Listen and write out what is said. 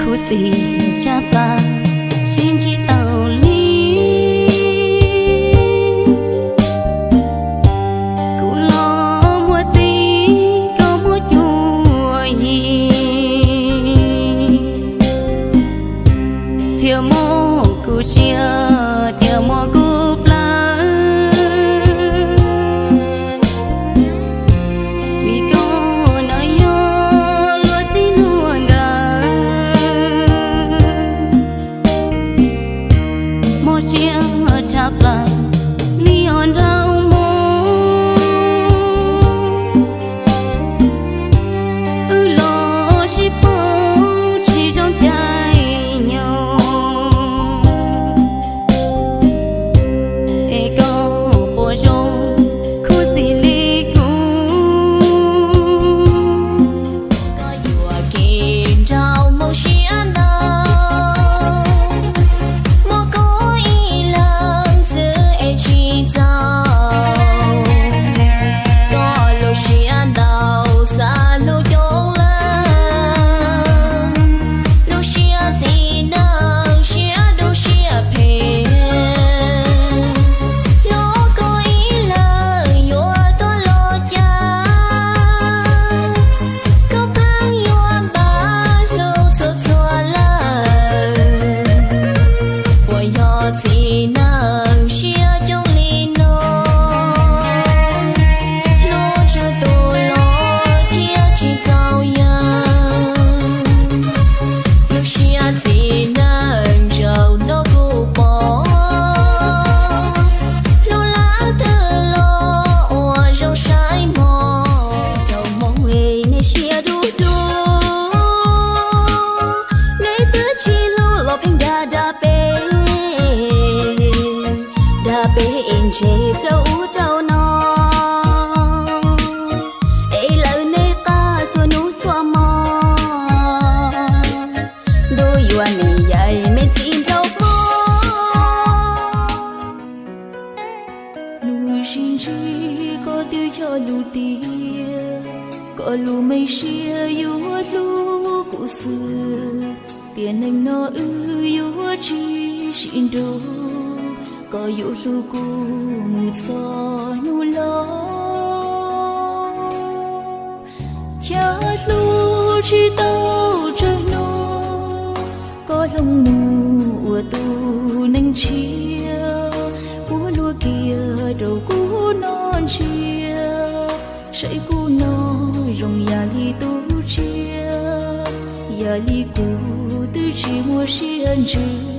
Kuv xim tshaj plaws sib ntsib tau li. Kuv los muaj txiv, koj muaj cuab yig, thiaj muab kuv siab, thiaj muab kuv plawv. Vim koj no yog luag txij luag nkawm, mob siab tshaj plaws li os nraug mog. Wb los sib paub tsis zoo caij nyoog, es koj puas zoo khuv xim li kuv? Koj yuam kev nrauj mob siab ntau, muab koj ib leeg xwb es tsis txaus. Koj lub siab ntau xav hlub coob leej, lub siab txiv neej siab dub siab phem. Hlub koj ib leeg yuav tuag los cas, koj pheej yuav npaj hlub txhua txhua lawm. Puas yog txiv neej siab coob li no, hlub tsawg tus los thiaj tsis txaus yam. Lub siab txiv neej ntsaum no kuv pom, hlub leej twg los ua zoo saib mog. Cov Hmoob es nej siab dub dub, nej twb tsis hlub los pheej dag dag peb, dag peb es ntshe txawj ub rau no. Es lawv nej qab txhua hnub txhua hmo, ntuj yuav nej yaim me txiv nraug hlob. Hnub sib ntsib koj twb cog lus tias, koj lub me siab yuav hlub kuv xwb. Tiam neej no wb yuav tsis sib nrug, koj yuav hlub kuv mus txog hnub laus. Cas hlub tsis tau tsawg hnub, koj hloov mus ua tus neeg tshiab, puab luag kiag rau kuv noj ntsiab. Saib kuv noj zoo yam li tub tsiab, yam li kuv twb tsis muaj siab ntsws.